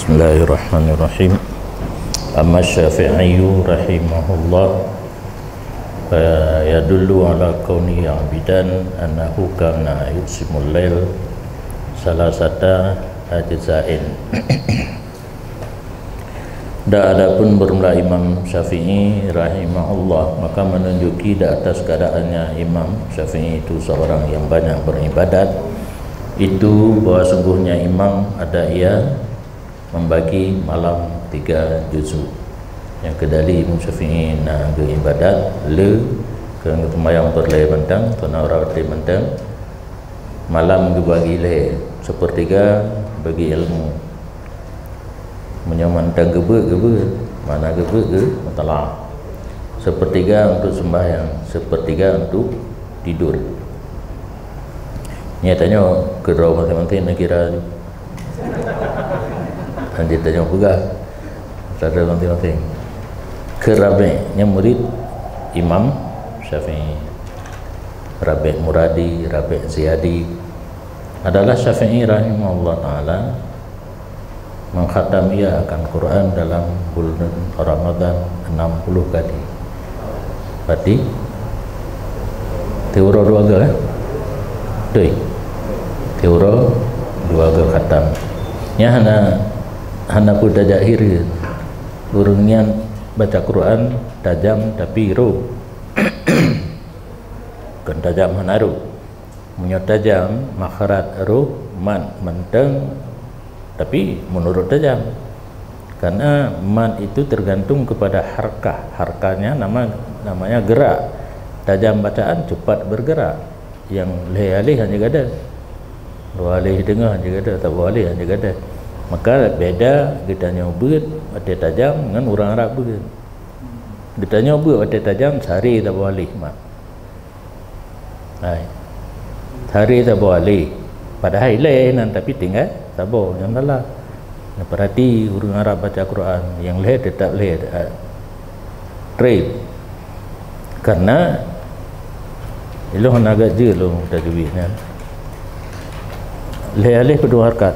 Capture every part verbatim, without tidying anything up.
Bismillahirrahmanirrahim. Amma Syafi'i rahimahullah, fa yadullu ala kauni abidan annahu kana yuqsimul lail salasata ajza'in. Dan adapun bermula Imam Syafi'i rahimahullah, maka menunjuki di atas keadaannya Imam Syafi'i itu seorang yang banyak beribadat, itu bahwa sungguhnya imam ada ia membagi malam tiga juzuk. Nyang keudali Imam Syafi'i na geuibadat le keu seumayang peureulée mantong, keu na uroe watée mantong, malam geubagi lé, sepertiga bagi ilmu. Meunyoe mantong geubeuet, geubeuet, mana geubeuet geu mutala. Sepertiga untuk sembahyang, sepertiga untuk tidur. Nyatanya keudroe maséng-maséng neukira. Hana tanyoe peugah. Cara maséng-maséng. Keu Rabi' nyan murid Imam Syafi'i. Rabi' Muradi, Rabi' Ziyadi adalah Syafi'i rahimahullah taala mengkhatam ia akan Quran dalam bulan Ramadan enam puluh kali. Berarti tiep uroe dua ga, eh? Beutôi. Tiep uroe dua ga khatam. Nyan hana, hana peue tajak hireuen. Ureuëng nyan baca Quran tajam tapi roh. Kon tajam hana roh. Meunyoe tajam, makhraj roh mat mantong, tapi menurut tajam. Karena mat itu tergantung kepada harkah. Harkahnya nama, namanya gerak. Tajam bacaan cepat bergerak. Nyang lhée aléh hana gada. Dua aléh teungoh hana gada, saboh aléh hana gada. Maka beda geutanyoe beuet watée tajam ngon ureuëng Arab beuet. Geutanyoe beuet watée tajam sari saboh aléh mat. Hai. Sari saboh aléh. Padahai lhée nan tapi tinggai saboh nyang salah. Neupeurati ureuëng Arab baca Quran, nyang lhée teutap lhée, eh, treb. Karena ilong hana gak jeuet lôn tajwid nyan. Lhée aléh peudua harkat.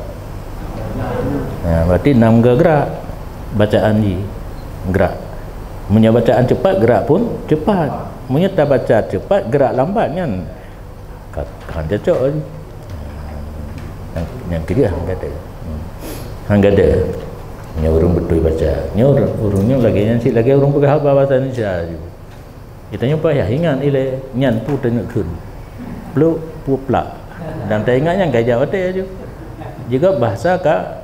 Ha, berarti nam ga gerak bacaan jih. Gerak. Meunyoe bacaan cepat, gerak pun cepat. Meunyoe tabaca cepat, gerak lambat nyan ka, ka cocok laju. Nyang, nyang keujeuet han gada. Hmm. Han gada. Nyoe ureuëng beutôi baca. Nyoe ureuëng, ureuëng nyoe lagée nyan cit lagée ureuëng peugah haba bahasa Indonesia laju. Geutanyoe payah ingat ilée nyan peue teungeut kheun. Pluk, peue plak. Dan taingat nyan ka jak watée laju. Jigob bahasa ka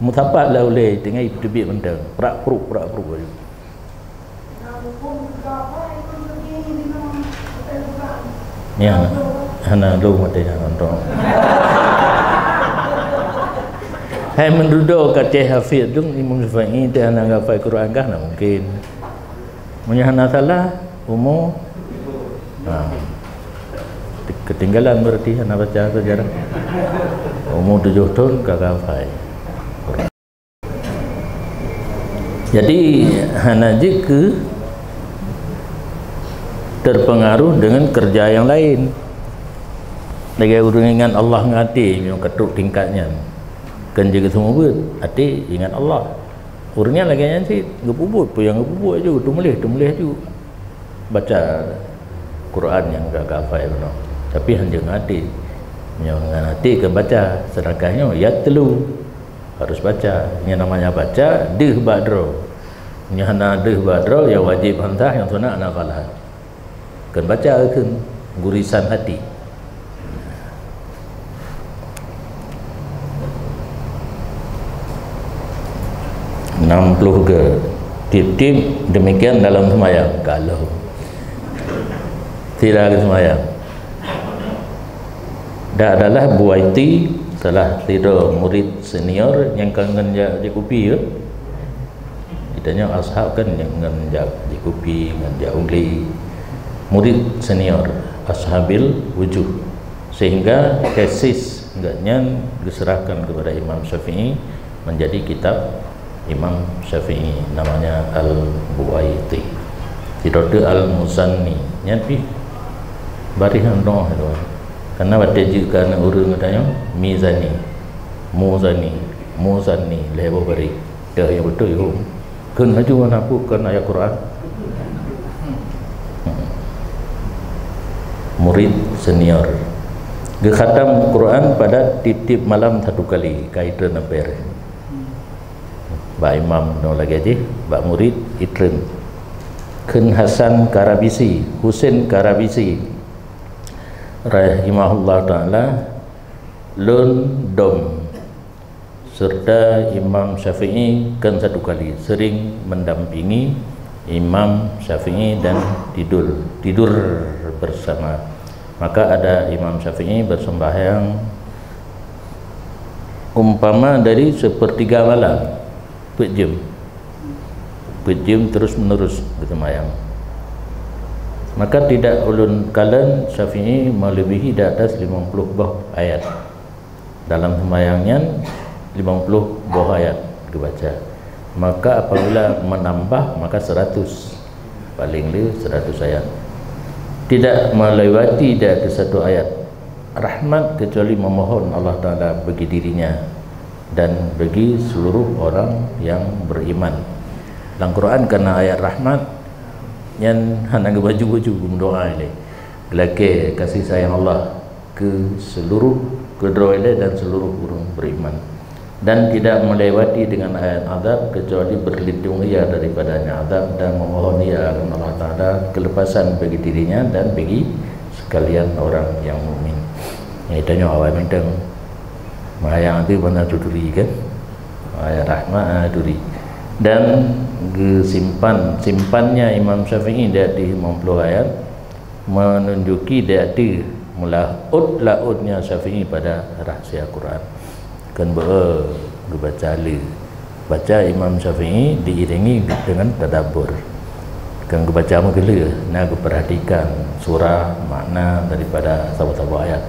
meusapat lam ulée tinggai teubiet mantong. Prak pruk, prak pruk laju. Nyan, hana lôn watée nyan nonton. Hai meududoe ka Syekh Hafiz tu Imam Syafi'i teuh hana hafai Quran kah? Hana mungkin. Meunyoe hana salah, umu, ha, keutinggalan berarti hana baca sejarah. Umu tujoh thon ka hafai. Jadi hana jeuet keu terpengaruh dengan kerja yang lain. Lagée ureuëng ingat Allah ngon até, meunyoe ka trok tingkat nyan, kon jeuet geuseumeubeuet, até ingat Allah. Ureuëng nyan lagée nyan cit, geupeubuet peue nyang geupeubuet ju, teumuléh, teumuléh ju. Baca Quran nyang ka hafai bunoe, tapi han jeuet ngon até. Meunyoe ngon até ka baca, sedangkan nyoe yatlu, harus baca. Nyang namanya baca deuh bak droe. Meunyoe hana deuh bak droe, nyang wajéb hamzah, nyang sunat hana falah. Kon baca kheun, gurisan hati. Enam puluh ga. Tiep-tiep demikian dalam seumayang. Kalau tidak ada seumayang. Dan adalah Buwaiti salah sidroe murid senior nyang ka ngon jak jikupi, ya. Geutanyoe ashab kan ngon jak jikupi, ngon jak uli. Murid senior, ashabil wujuh. Sehingga tesis gobnyan geuserahkan kepada Imam Syafi'i menjadi kitab Imam Syafi'i, namanya Al-Buwaiti. Sidroe teuk Al-Muzanni. Nyan pih baréh nyang doh tu. Karena watée jeuet keu aneuk ureuëng geutanyoe, Mizani, Muzani. Muzanni lhèe boh bari. Teuh nyang beutôi hom. Kheun laju hana peue kon ayat Quran. Murid senior geukhatam Quran pada tiep-tiep malam satu kali, ka itreun ampere. Bak imam nyoe lagèe jih, bak murid itreun. Kheun Hasan Karabisi, Husen Karabisi, rahimahullah taala, lôn dom serta Imam Syafi'i kan satu kali, sering mendampingi Imam Syafi'i dan tidur, tidur bersama. Maka ada Imam Syafi'i bersembahyang umpama dari sepertiga malam, peuet jeuem. Peuet jeuem terus-menerus bersembahyang. Maka tidak ulun kalon Syafi'i melebihi di atas lima puluh boh ayat. Dalam sembahyang nyan, lima puluh boh ayat geubaca. Maka apabila menambah, maka seratus. Paling le seratus ayat. Tidak melewati dari satu ayat rahmat kecuali memohon Allah Taala bagi dirinya dan bagi seluruh orang yang beriman. Dalam Quran kana ayat rahmat nyan hana geubaju-baju, geumeudoa ilèe. Geulakèe kasih sayang Allah keu seluruh, keu droe ilèe dan seluruh ureueng beriman. Dan tidak melewati dengan ayat azab kecuali berlindung ia daripadanya azab dan memohon ia akan Allah Taala kelepasan bagi dirinya dan bagi sekalian orang yang mukmin. Nyang tanyoe awai mantong. Meunyo ayat tu beuna tuturi kan? Ayat rahmat, ah, turi. Dan geusimpan, simpannya Imam Syafi'i di ateueh lima puluh ayat menunjuki di ateueh meulaôt-laôtnya Syafi'i pada rahsia Quran. Kan beu geubaca le. Baca Imam Syafi'i diiringi dengan tadabbur. Kan geubaca meugeuleu, na geuperhatikan surah, makna daripada saboh-saboh ayat.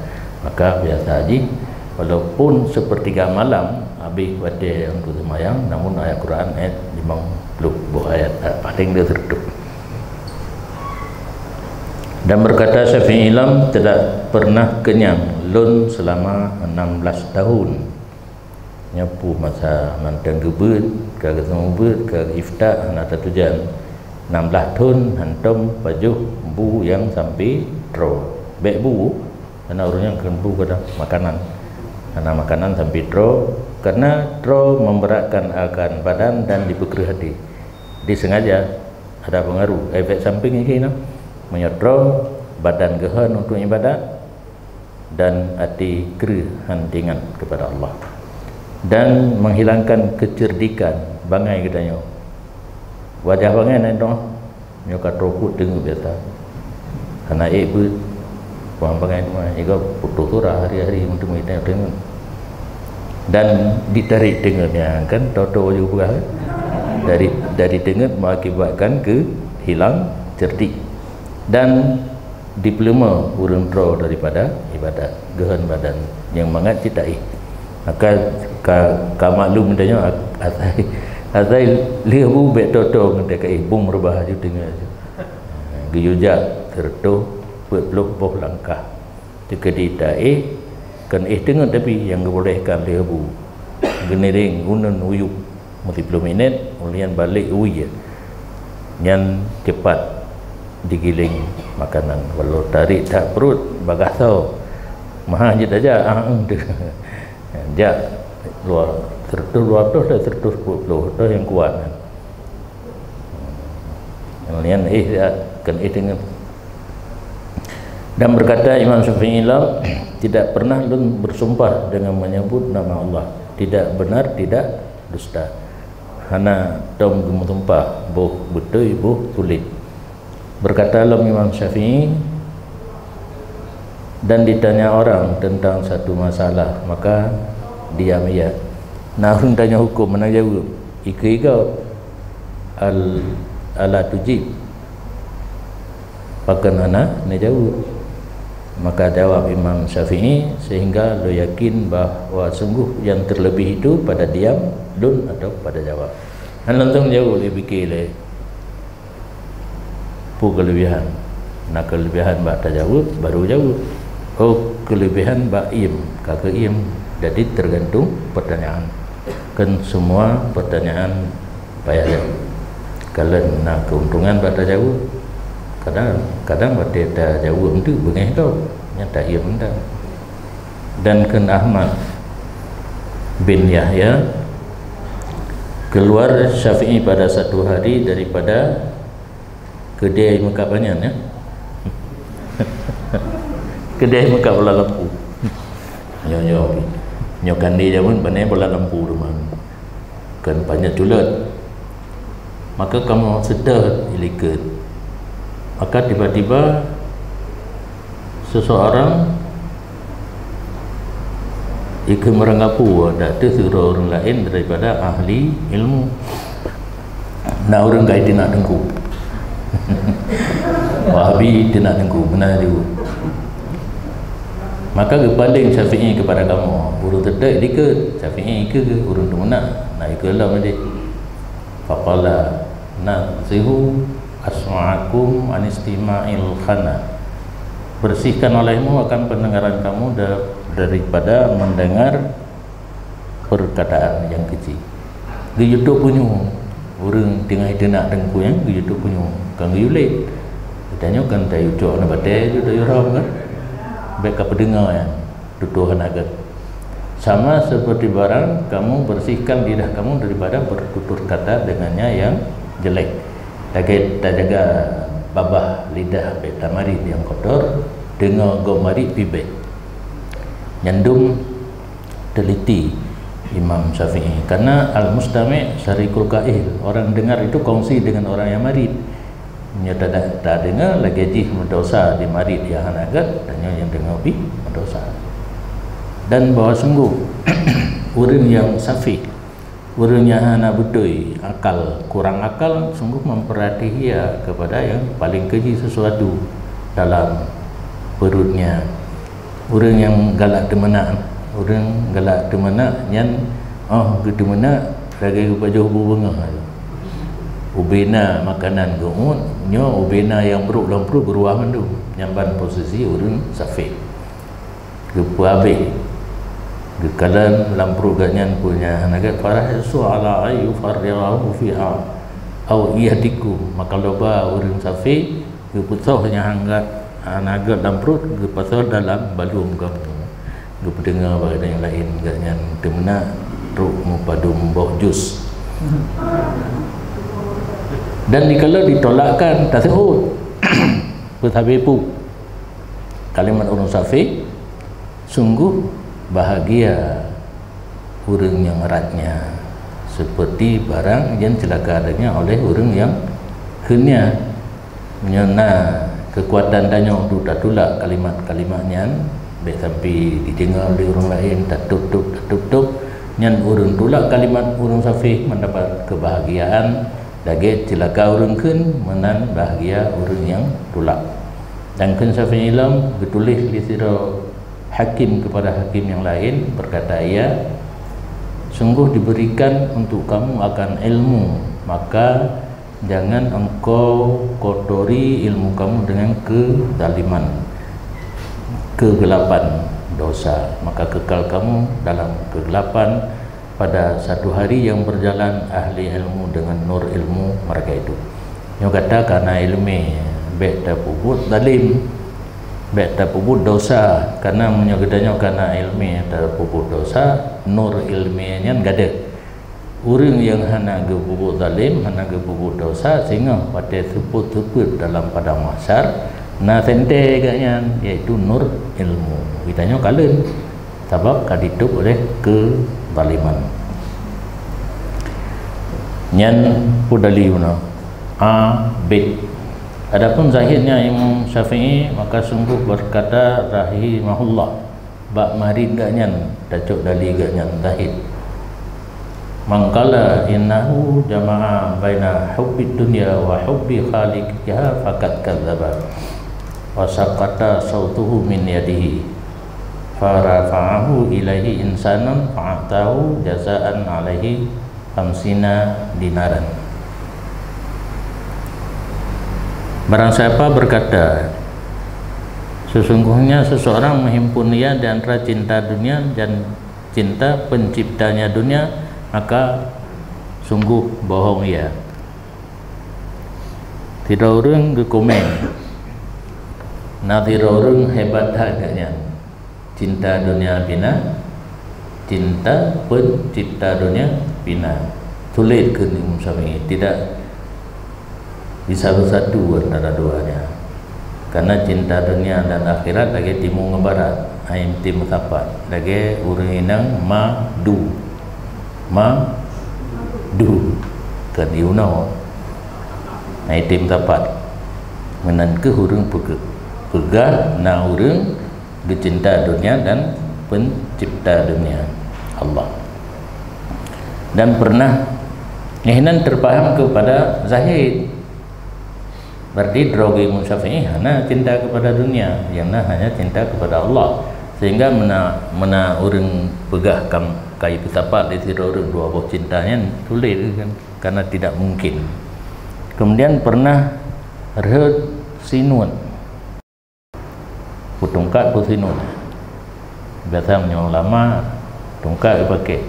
Maka biasa jih, walaupun sepertiga malam habéh watèe untuk seumayang, namun ayat Quran ayat lima puluh boh ayat, paléng deuh seureutôh. Dan berkata Syafi'i lam, tidak pernah kenyang lôn selama enam belas tahun. Nyoe peue masa mantong geubeuet, ka geuseumeubeuet, ka geuifta, hana tatujan. Enam belas thon hantom pajoh bu nyang sampai troe. Bèk bu, karena ureueng nyan kheun bu kadang makanan. Hana makanan sampai troe, karena troe memberatkan akan badan dan dipeukreueh até. Disengaja ada pengaruh, efek samping jih na. Meunyoe troe, badan geuhon untuk ibadat, dan até kreueh hana teuingat kepada Allah, dan menghilangkan kecerdikan bangai geutanyoe. Wajah bangai na inong, nyoe ka troe peuet teungeut biasa. Hana ék beuet, wang bangai teuma, igoe putôh surah hari-hari meuteumé teungeut. Dan ditarik teungeut nyan kan, toto ju peugah, dari, dari teungeut mengakibatkan ke hilang cerdik. Dan dipeuleumah ureueng troe daripada ibadat, geuhon badan nyang mangat cit taéh. Maka ka, ka maklum tanyoe asai, asai lheueh bu bèk toto ngon teuka éh, bung reubah aju teungoh aju. Geuyue jak seureutôh peuet ploh boh langkah. Teukeudi taéh, kon éh teungeut tapi nyang geubolehkan lheueh bu. Geuniréng uneun uyueb. Meusiploh minét, ulian balek wie. Nyan cepat digiléng makanan. Walau tarék that pruet, bagasoe. Meuhah jeuet aja, ah, jak luwa, seratus dua puluh dan seratus dua puluh, tu nyang kuat kan. Ulian, eh, kon éh teungeut. Dan berkata Imam Syafi'i lam, tidak pernah lôn bersumpah dengan menyebut nama Allah. Tidak benar, tidak dusta. Hana tom geumeusumpah, boh beutôi, boh tuléh. Berkata lom Imam Syafi'i, dan ditanya orang tentang satu masalah, maka diam ia. Na ureueng tanya huköm, hana jaweueb. Ikeue igoe, al-, ala tujib. Pakon hana neujaweueb? Maka jawab Imam Syafi'i, sehingga lôn yakin bahwa sungguh yang terlebih itu pada diam lôn atau pada jawab. Hana langsung jaweueb, lé pike lé. Peue keulebihan? Na keulebihan bak tajaweueb, baru jaweueb. Oh, keulebihan bak iem, ka keu iem. Jadi tergantung pertanyaan. Kan semua pertanyaan payah jaweueb. Kalau na keuntungan bak tajaweueb, kadang, kadang watée tajaweueb tu beungéh gob, nyang taiem mantong. Dan kheun Ahmad bin Yahya, keluar Syafi'i pada satu hari daripada keudée meukat banyan, ya. Keudée meukat bola lampu. Nyoe, nyoe, nyoe kandé jameun bak nyan bola lampu teuma. Kan banyak culot. Maka kamoe seutôt ilikot. Maka tiba-tiba seseorang ikheun meurangkapeue, dak teuh sidroe ureuëng laén daripada ahli ilmu. Na ureuëng ka iteunak teungku. Wahabi teunak teungku, beuna ju. Maka geupaleng Syafi'i keupada kamoe. Ureuëng teutek dikeue, Syafi'i ikeue, ureuëng teumeunak, na ikeue lom jih. Faqala, "Nazzihu asma'akum an istima'il khana." Bersihkan olehmu akan pendengaran kamu da-, daripada mendengar perkataan yang keji. Geuyue tôp punyueng, ureuëng teungoh iteunak teungku nyan geuyue tôp punyueng, kan geuyue lét. Geutanyoe kan tayue cok na batée ju tayue rhom kan. Bék ka peudeungoe nyan, tutoe hana gét. Sama seperti barang kamu bersihkan lidah kamu daripada bertutur kata dengannya yang jelek. Lagée tajaga babah lidah bék tamarit nyang kotor, deungoe gob marit pih bék. Nyan dum teliti Imam Syafi'i. Karena al-mustami' syarikul qail, orang dengar itu kongsi dengan orang yang marit. Nyoe tada-, tadeungoe lagée jih meudosa di marit nyang hana gét, dan nyoe nyang deungoe pih meudosa. Dan bahwa sungguh ureuëng nyang safih, ureuëng nyang hana beutôi akal, kurang akal, sungguh memperhati ia kepada yang paling keji sesuatu dalam perutnya. Ureuëng nyang galak teumeunak, ureuëng galak teumeunak nyan, oh, geuteumeunak lagée geupajoh bu beungoh. Ubena makanan geuôt, nyoe ubena nyang brok lam pruet geuruwah mandum. Nyan ban posisi ureuëng safih. Geupeuhabéh. Geukalon lam pruet geuh nyan peue nyang hana gét, faharisu ala an yufarrighahu fiha au yahdikum. Maka loba ureuëng safih geupeusoh nyang hana gét, hana gét lam pruet, geupasoe dalam baluem gamu. Geupeudeungoe bak nyang laén, geuh nyan teumeunak trok meupadum boh jus. Dan jikalau ditolakkan, taseuôt. Peusabe pu. Kalimat ureuëng safih, sungguh bahagia ureuëng nyang ratnya, seperti barang nyang ceulaka dennya oleh ureuëng nyang kheun nya. Meunyoe na keukuatan tanyoe untuk tatulak kalimat-kalimat nyan, bék sampai jideungoe lé ureuëng laén, tatôb-tôb, tatôb-tôb, nyan ureuëng tulak kalimat ureuëng safih mendapat kebahagiaan, lagée ceulaka ureuëng kheun meunan bahagia ureuëng nyang tulak. Dan kheun Syafi'i lom geutuléh lé sidroe hakim kepada hakim nyang laén, berkata ia, "Sungguh diberikan untuk kamu akan ilmu, maka jangan engkau kotori ilmu kamu dengan kezaliman, kegelapan dosa, maka kekal kamu dalam kegelapan pada satu hari yang berjalan ahli ilmu dengan nur ilmu mereka itu." Nyoe gata kana iéleumé, bék tapeubuet zalim, bék tapeubuet dosa, karena meunyoe geutanyoe kana iéleumé tapeubuet dosa, nur iéleumé nyan gadôh. Ureuëng nyang hana geupeubuet zalim, hana geupeubuet dosa, singoh watée seupôt-seupôt dalam padang mahsyar, na seuntée geuh nyan, yaitu nur ilmu. Geutanyoe kalon, sabab ka jitôb oleh keuzaliman. Nyan peue dalil bunoe? A, B. Adapun zahirnya Imam Syafi'i, maka sungguh berkata rahimahullah, bak marit geuh nyan tacok dalil geuh nyan zahir. "Man qala innahu jama'a baina hubbid dunya wa hubbi khaliqiha faqad kadzdzaba, wa saqata sautuhu min yadihi, farafa'ahu ilaihi insanun fa'atahu jazaan alaihi khamsina dinaran." Barang siapa berkata, "Sesungguhnya seseorang menghimpun ia di antara cinta dunia dan cinta penciptanya dunia, Maka sungguh bohong ia. Sidroe ureuëng geukomén, na sidroe ureuëng hebat that geuh nyan. Cinta dunia pina, cinta pencipta dunia pina. Sulit keu Imam Syafi'i, tidak bisa bersatu antara duanya. Karena cinta dunia dan akhirat lagée timu ngon barat, hai meusapat. Lagée ureuëng inong madu. Madu. Kan iunoe. Hai meusapat. Meunan keuh ureuëng peugah na ureuëng geucinta dunia dan pencipta dunia, Allah. Dan pernah nginan terpaham kepada zahid. Berarti droe Imam Syafi'i hana cinta kepada dunia, yang na hanya cinta kepada Allah. Sehingga mena, mena ureuëng peugah kam kai peusapat di sidroe ureuëng dua boh cinta nyan sulit kan, karena tidak mungkin. Kemudian pernah rhot sinuet. Peutungkat peusinuet. Biasa meunyoe ulama, tungkat dipakai.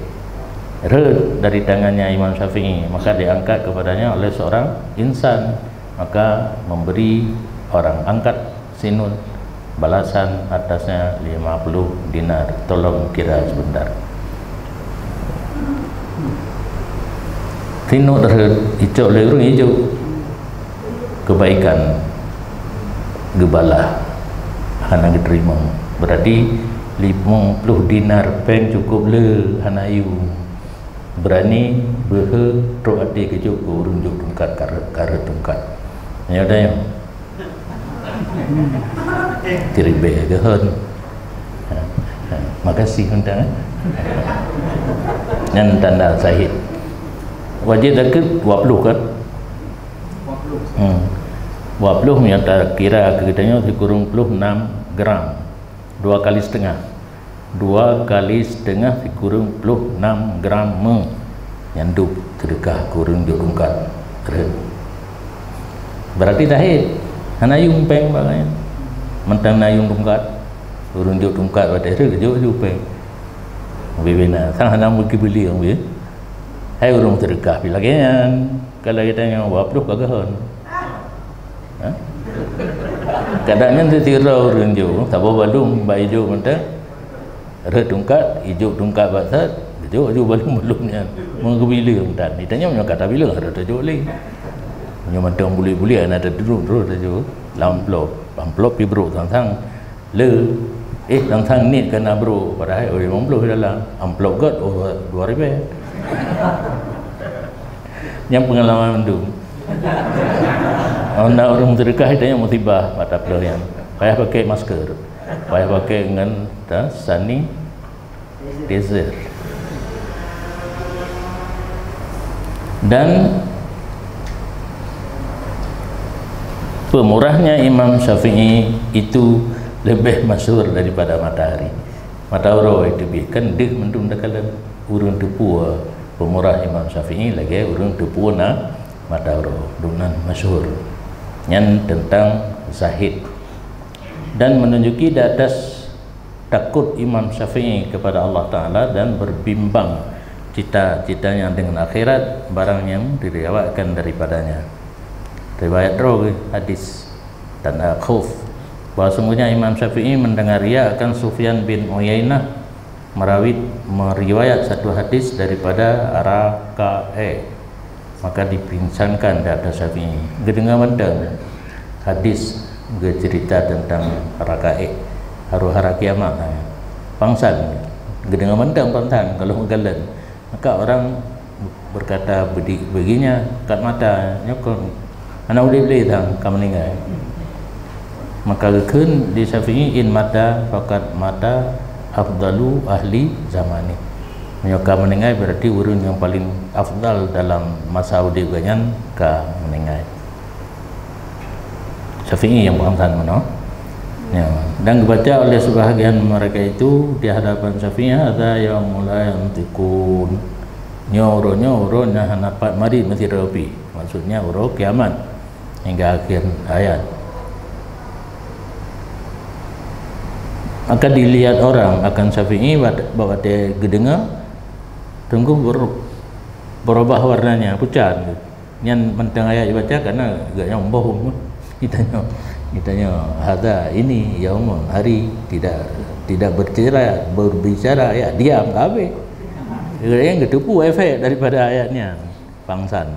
Rhot dari tangannya Imam Syafi'i, maka diangkat kepadanya oleh seorang insan, maka memberi orang angkat sinuet balasan atasnya lima puluh dinar. Tolong kira sebentar. Sinuet rhot icok lé ureuëng ijok. Kebaikan geubalah hana geuteurimong. Berarti limong ploh dinar péng cukup le hana yum. Berani beuhe trok até geujok keu ureuëng jok tungkat kareuet, kareuet tungkat. Nyoe dah nyoe. Tiribée geuhon. Ha, ha. Makasih mantong, eh. Nyan tanda sahid. Wajib zakeuet dua puluh kan? Hmm. Dua puluh nyata kira keu geutanyoe sikureueng ploh enam gram. Dua kali setengah. Dua kali setengah sikureueng ploh enam gram me. Nyan dub seudeukah keu ureuëng jok tungkat. Berarti zahid. Hana yum péng bak nyan. Mantong na yum tungkat. Ureuëng jok tungkat watée rhot jok ju péng. Bibina sang hana meukeubili ureuëng. Hai ureuëng seudeukah pi lagée nyan. Kalau geutanyoe dua puluh ka geuhon. Ha? Kadang nyan sitira ureuëng jok, saboh balum bak ijok mantong. Rhot tungkat, ijok tungkat bak that, ijok ju balum-balum nyan. Meukeubili mantong. Ditanya nyoe kata bila rhot tajok lé. Nyoe mantong bulik-bulik hana teuduek terus tajok. Lam amplop. Amplop pi brok sang-sang. Le, eh, sang-sang niet ka na brok, padahai oh limong ploh dalam. Amplop gét, oh, dua ribée. Nyan peungalaman mandum. Oh, na ureuëng meuseudeukah, itu nyan musibah, mata peuleueh nyan. Payah pakai masker. Payah pakai ngon ta-, sanitizer. Dan pemurahnya Imam Syafi'i itu lebih masyhur daripada matahari. Mata uroe itu bih kan deuh mandum takalon ureuëng teupeu pemurah Imam Syafi'i lagée ureuëng teupeu na mata uroe. Dum nan masyhur. Nyan tentang zahid. Dan menunjuki di atas takut Imam Syafi'i kepada Allah Ta'ala dan berbimbang cita-citanya dengan akhirat, barang yang diriwayatkan daripadanya. Riwayat droe hadis tanda khuf. Bahwa sungguhnya Imam Syafi'i mendengar ia akan Sufyan bin Uyainah merawit, meriwayat satu hadis daripada Rakae. Maka dipingsankan di atas Syafi'i. Geudeungoe mantong hadis geucerita tentang Rakae, haru-hara kiamat. Pangsan, geudeungoe mantong pangsan kalau meugalon. Maka orang berkata begi-, beginya kat mata, nyoe kon hana udeb lé sang ka meuninggai. Maka geukheun di Syafi'i, "In mata faqad mata afdalu ahli zamani." Meunyoe ka meuninggai, berarti ureuëng nyang paling afdal dalam masa udeb geuhnyan ka meuninggai. Syafi'i nyang peuangsan meunoe. Ya. Dan geubaca oleh sebahagian mereka itu di hadapan Syafi'i, "Hadza yaumul la yantiqun." Nyoe uroe, nyoe uroe nyang hana pat marit meusidroe pih. Maksudnya uroe kiamat. Hingga akhir ayat. Maka dilihat orang akan Syafi'i bak, bak watée geudeungoe, teungku ber-, Berubah warnanya, pucat. Nyan mantong ayat dibaca karena agak nyoe boh. Kita nyoe, kita nyoe, "Hadza, ini, yaumun, hari, tidak, tidak berbicara, berbicara, ya, diam, habis." Yang ketupu efek daripada ayat nyan. Pangsan.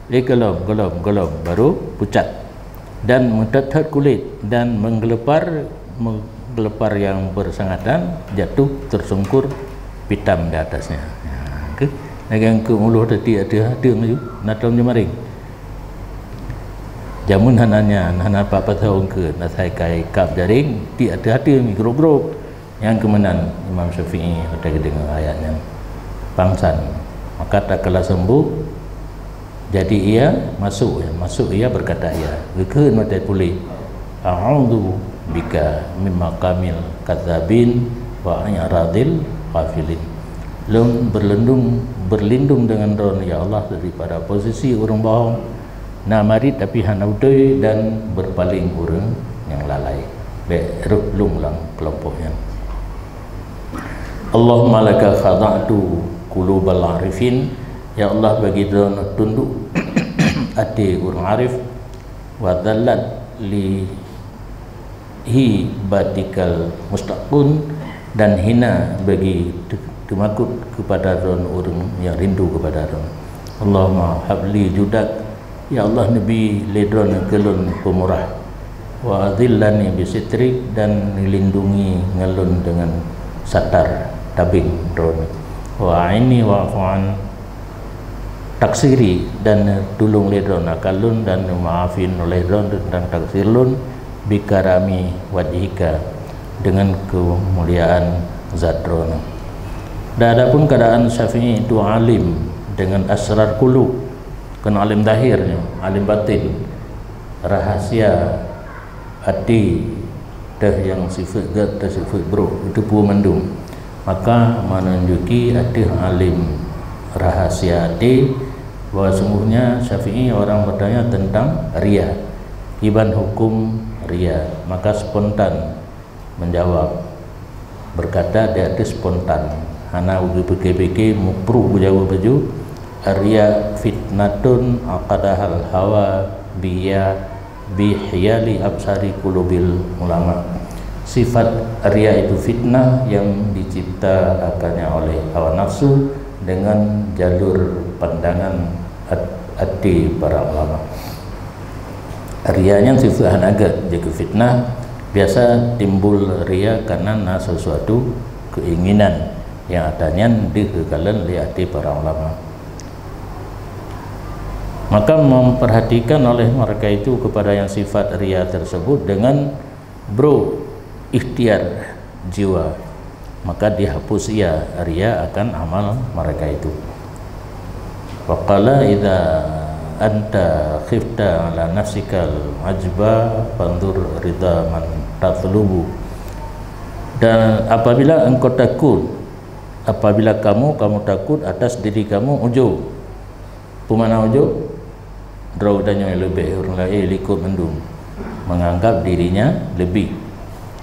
Eh, golom, golom, golom, baru pucat. Dan meuthot-thot kulit dan menggelepar, menggelepar yang bersangatan jatuh tersungkur pitam di atasnya. Ya, ke? Lagèe keu muloh teuti ateueh ateueng laju, na tom jeumaring. Jameun hana nyan, hana pat-pat thôn keu, na sai kai kab jaring, ti ateueh ateueng, grôp-grôp. Nyang keuh meunan Imam Syafi'i watèe geudeungoe ayat nyan. Pangsan. Maka tatkala sembuh, jadi ia masuk, ya, masuk ia berkata ia. Geukheun watèe puléh, "A'udzu bika min maqamil kadzabin wa i'radil ghafilin." Lôn berlindung, berlindung dengan Droeneuh, ya Allah, daripada posisi ureueng bohong, na marit tapi hana beutôi dan berpaling ureueng nyang lalai. Bèk rhot lôn lam keulompok nyan. Allahumma laka khada'tu qulubal arifin, ya Allah, bagi Droeneuh tunduk até ureueng arif, wa dzallat li hibatikal mustaqun, dan hina bagi te-, teumakot kepada Droeneuh ureueng nyang rindu kepada Droeneuh. Allahumma habli judak, ya Allah, neubi lé Droeneuh keu lôn peumurah. Wa adzillani bisitrik, dan neulindungi ngon lôn deungon satar tabeng Droeneuh. Wa a'inni wa'fu an taksiri, dan tulông lé Droeneuh akan lôn, dan neumaafin oleh Droeneuh teuntang taksir lôn, bikarami wajhika, dengan keumuliaan zat Droeneuh. Dan adapun keadaan Syafi'i itu alim dengan asrar qulub, kon alim zahir nyoe, alim batin, rahasia até, teuh nyang sifeuet gét, teuh sifeuet brôk, geuteupeue mandum. Maka meununjuki ateueh alim rahasia até bahwa sungguhnya Syafi'i orang bertanya tentang riya. Kiban hukum riya, maka spontan menjawab, berkata di ateueh spontan, hana geupike-pike, mupruk geujaweueb laju, "Ar-riya fitnatun aqadahal hawa biya, bihiyali absari qulubil ulama." Sifat riya itu fitnah yang diciptakannya oleh hawa nafsu dengan jalur pandangan at-, até para ulama. Riya nyan sifeuet hana gét, jeuet keu fitnah. Biasa timbul riya karena na sesuatu keinginan nyang ata nyan deuh geukalon lé até para ulama. Maka memperhatikan oleh mereka itu kepada yang sifat riya tersebut dengan brôk ikhtiar jiwa, maka dihapus ia riya akan amal mereka itu. Wa qala, "Idza anta khifta ala nafsikal ajba, fanzur ridha man tatlubu." Dan apabila engkau takut, apabila kamu, kamu takut atas diri kamu ujub, peue makna ujub? Droe geutanyoe leubeh ureueng laén likot mandum, menganggap dirinya lebih.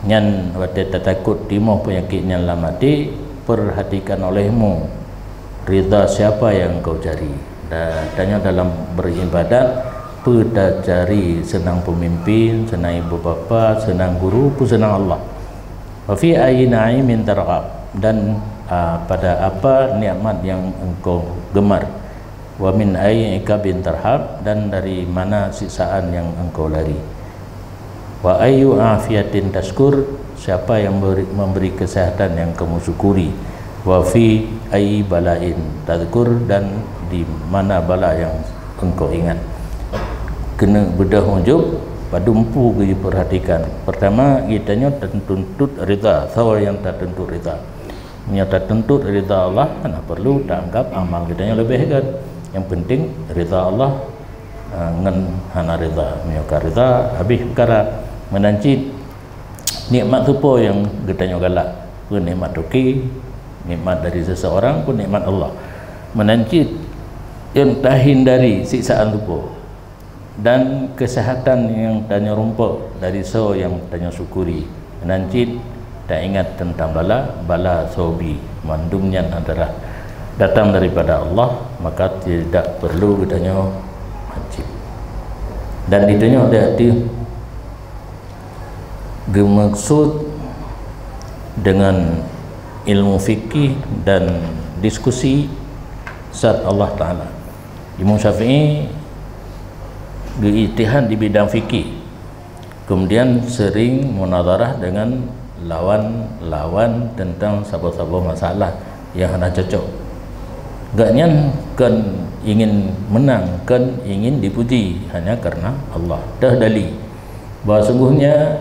Nyan watée tatakot timoh peunyakét nyan lam até, perhatikan olehmu ridha siapa yang kau cari. Da-, tanyoe dalam beribadat, peue tacari, seunang peumimpin, seunang ibu bapa, seunang guru, peue seunang Allah. Wa fi ayyi na'imin targhab, dan, a, pada apa nikmat yang engkau gemar. Wa min ayyi iqabin tarhab, dan dari mana siksaan yang engkau lari. Wa ayyu afiyatin tasykur, siapa yang beri, memberi kesehatan yang kamu syukuri. Wa fi ayyi bala'in tadzkur, dan di mana bala yang engkau ingat. Keuneuk beudôh ujub, padum peue geuperhatikan. Pertama, geutanyoe tatuntut ridha, soe nyang tatuntut ridha. Meunyoe tatuntut ridha Allah, hana perlu taanggap amal geutanyoe leubeh gét. Nyang penting ridha Allah, eh, ngon hana ridha. Meunyoe ka ridha, habéh peukara. Meunan cit nikmat soe po nyang geutanyoe galak. Peue nikmat toke, nikmat dari seseorang, peue nikmat Allah. Meunan cit nyang tahindari siksaan soe po. Dan kesehatan nyang tanyoe rumpok dari soe nyang tanyoe syukuri. Meunan cit taingat teuntang bala, bala soe bi, mandum nyan adalah datang daripada Allah, maka tidak perlu geutanyoe wajib. Dan ditanyoe di ateueh geumaksud dengan ilmu fikih dan diskusi zat Allah Ta'ala. Imam Syafi'i geuijtihad di bidang fikih, kemudian sering munazarah dengan lawan-lawan tentang saboh-saboh masalah yang hana cocok. Gobnyan kon ingin menang, kon ingin dipuji, hanya karena Allah. Teuh dali bahwa sungguhnya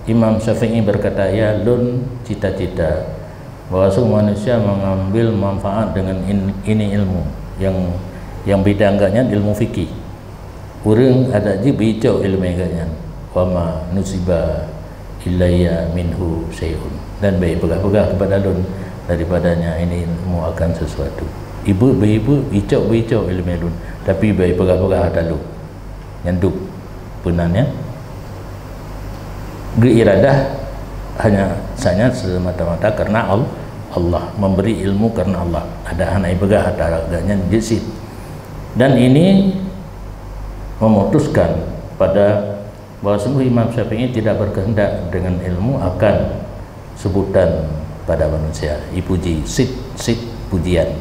Imam Syafi'i berkata, "Ya lôn cita-cita bahwa semua manusia mengambil manfaat dengan in-, ini ilmu yang, yang bidang gobnyan ilmu fikih. Ureuëng adak jih beuicok ilmu gobnyan, wa ma nusiba ilayya minhu syai'un, dan bèk peugah-peugah kepada lôn daripadanya ini ilmu akan sesuatu." Ibu beuibu, icok beuicok ilmu lôn, tapi bèk peugah-peugah ata lôn. Nyan dum peunan, ya. Geuiradah hanya saja semata-mata karena Al-, Allah, memberi ilmu karena Allah. Ada hana ipeugah ata gobnyan jeuet sit. Dan ini memutuskan pada bahwa sungguh Imam Syafi'i tidak berkehendak dengan ilmu akan sebutan pada manusia, ipuji, sit-sit pujian,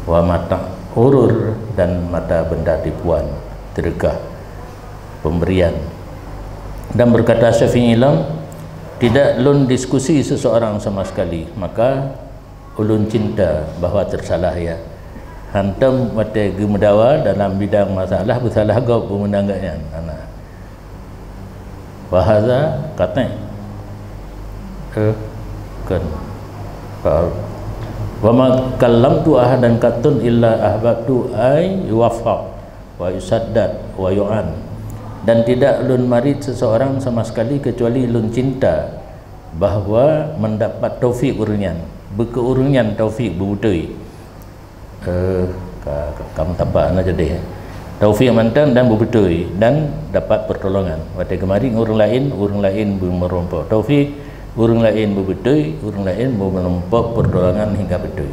wa mata urur, dan mata benda tipuan, teureukah pemberian. Dan berkata Syafi'i lom, "Tidak lôn diskusi seseorang sama sekali, maka ulôn cinta bahwa tersalah ia." Hantom watèe geumeudawa dalam bidang masalah, beusalah gob beumeunang gobnyan. Hana. Wa hadza qati'. Eh, kon. Wa ma kallamtu ahadan qattun illa ahbabtu ay yuwaffaq wa yusaddad wa yu'an. Dan tidak lôn marit seseorang sama sekali kecuali lôn cinta bahwa mendapat taufik ureuëng nyan, beu keu ureuëng nyan taufik beubeutôi. Eh, ka, ka, ka meutabak na jadi, eh. Taufik mantong dan beubeutôi dan dapat pertolongan. Watèe geumarit ngon ureuëng laén, ureuëng laén beumeurumpok taufik, ureuëng laén beubeutôi, ureuëng laén beumeurumpok pertolongan hingga beutôi.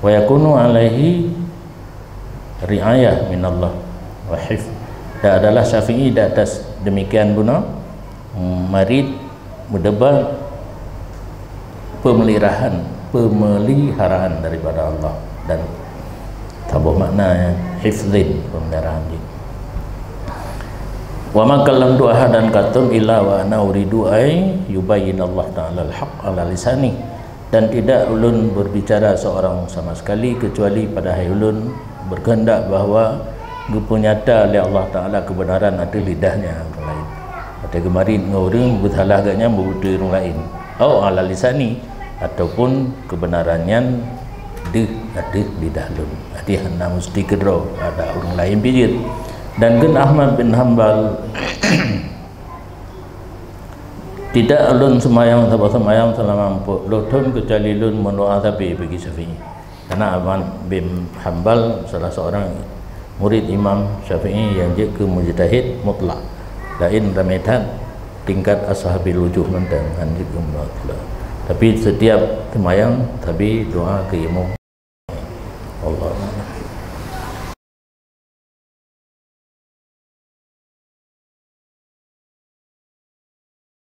Wa yakunu alaihi riayah minallah wa hifz. Dan adalah Syafi'i di atas demikian guna, marit meudeuba peumeliharaan, peumeliharaan daripada Allah dan saboh makna, ya, hifzin, peumeliharaan jih. Wa ma kallamtu ahadan qattun illa wa ana uridu ay yubayyinallahu ta'ala al-haqq ala lisani. Dan tidak ulôn berbicara seorang sama sekali kecuali padahai ulôn berkehendak bahwa geupeunyata lé Allah Ta'ala kebenaran ateueh lidahnya ureuëng laén. Watèe geumarit ngon ureuëng beusalah gobnyan beubeutôi ureuëng laén. Au ala lisani, ataupun kebenaran nyan deuh ateueh lidah lôn. Jadi hana meusti keudroe ada ureuëng laén pih jeuet. Dan kheun Ahmad bin Hambal, "Tidak ulôn seumayang saboh seumayang seulama empat puluh thon kecuali lôn meudoa sabe bagi Syafi'i." Karena Ahmad bin Hambal salah seorang murid Imam Syafi'i yang jeuet keu mujtahid mutlak. Laén ramé that tingkat ashabil wujuh mantong, han jeuet keu mutlak. Tapi setiap seumayang sabe doa keu imum